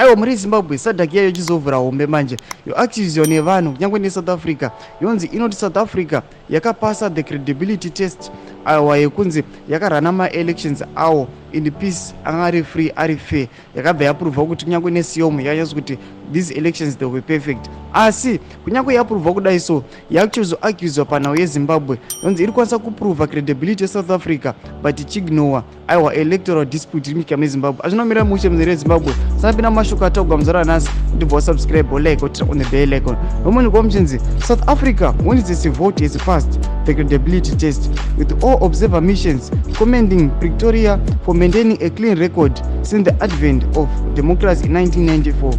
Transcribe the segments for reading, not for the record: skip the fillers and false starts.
Aiwa, muri Zimbabwe, SADC iyayo ichizovhura hombe manje, yoaccusiwa nevanhu kunyange neSouth Africa. Yonzi inoti South Africa yakapasa the credibility test, aiwa, yekunzi yakarana maelections awo in peace, anga ari free, ari fair. Yakabva yaprova kuti kunyange neSEOM yakanyatso kuti these elections, they were perfect. Asi kunyange yaprova kudai so, yakuchizoaccuswa panhau yeZimbabwe. Yonzi iri kukwanisa kuprova credibility yeSouth Africa, but ichiignora, aiwa, electoral dispute iri munyika meZimbabwe. Azvinomira mushe munzira yeZimbabwe. Sanapinda mashoko ataugwa muzara nhasi, ndibva wasubscribe, like, turn on the bell icon. Nomunyika muchinzi South Africa wins its vote has passed the credibility test, with all observer missions commending Pretoria for maintaining a clean record since the advent of democracy in 1994.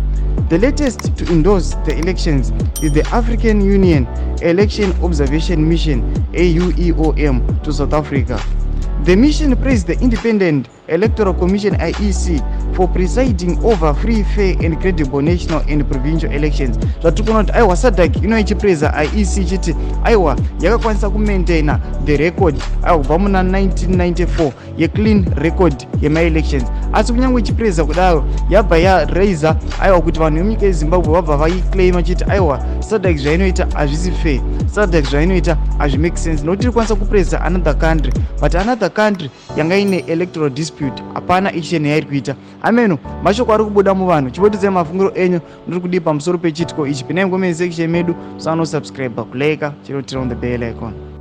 The latest to endorse the elections is the African Union Election Observation Mission, AUEOM, to South Africa. The mission praised the Independent Electoral Commission, IEC, for presiding over free, fair and credible national and provincial elections. Zvatiri kuona kuti, aiwa, SADC ino ichipraisa IEC ichiti, aiwa, yakakwanisa kumaintaina the record, aiwa, kubva muna 1994 yeclean record yemaelections. Asi kunyange ichipraisa kudaro, yabva yaraisa, aiwa, kuti vanhu vemunyika yeZimbabwe vabva vaiclaima chiti, aiwa, SADC zvainoita hazvisi fair, SADC zvainoita hazvimake sense, nokuti iri kwanisa kupraisa another country, but another country yanga ine electoral dispute hapana action yairi kuita. Ameno mashoko ari kubuda muvanhu. Chibotidzai mafungiro enyu ndiri kudii pamusoro pechiitiko ichi. Pinai comment section medu, musanosubscribe, kulike, chero turn on the bell icon.